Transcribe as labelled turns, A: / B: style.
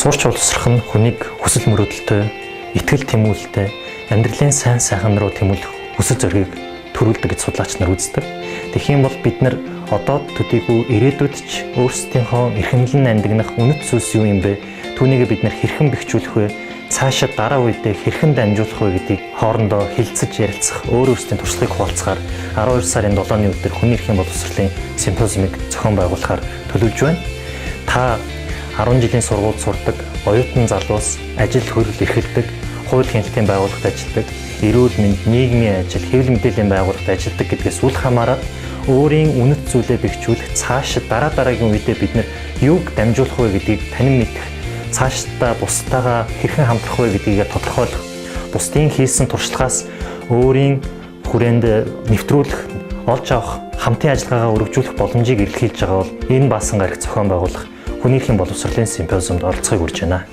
A: Сурч боловсрох нь хүнийг хүсэл мөрөөдөлтэй, итгэл тэмүүлэлтэй, амьдралын сайн сайхан руу тэмүүлэх хүсэл зоригийг төрүүлдэг гэж судлаач нар үздэг. Тэгэх юм бол бид нар одоо төдийгүй ирээдүйд ч өөрсдийнхөө эрхэмлэн нандинах үнэт зүйлс юу юм бэ? Түүнийг бид нар хэрхэн бэхжүүлэх вэ? Цаашаа дараа үедээ хэрхэн дамжуулах вэ гэдгийг хоорондоо хэлцэж ярилцах, өөр өөрсдийн туршлагыг хуваалцахаар 12 сарын 7-ны өдөр хүний эрхийн боловсролын симпозиумыг зохион байгуулахаар төлөвлөж байна. Та 10 жилийн сургуульд сурдаг оюутан залуус, ажил хөрөл эрхэлдэг, хууль хяналтын байгууллагад ажилладаг, эрүүл мэнд, нийгмийн ажил, хэвлэл мэдээллийн байгууллагад ажилладаг гэдгээс үл хамааран өөрийн үнэт зүйлээ бэхжүүлэх, цаашид дараа дараагийн үедээ бид нар юуг дамжуулах вэ гэдгийг танин мэдэх, цаашдаа бусдаагаа хэрхэн хамтрах вэ гэдгийг тодорхойлох, бусдын хийсэн туршлагаас өөрийн хүрээнд нэвтрүүлэх, олж авах, хамтын ажиллагаагаа өргөжүүлэх боломжийг эрэлхийлж байгаа бол энэ баасан гарагт зохион байгуулах хүний эрхийн боловсролын симпозиумд оролцохыг урьж байна.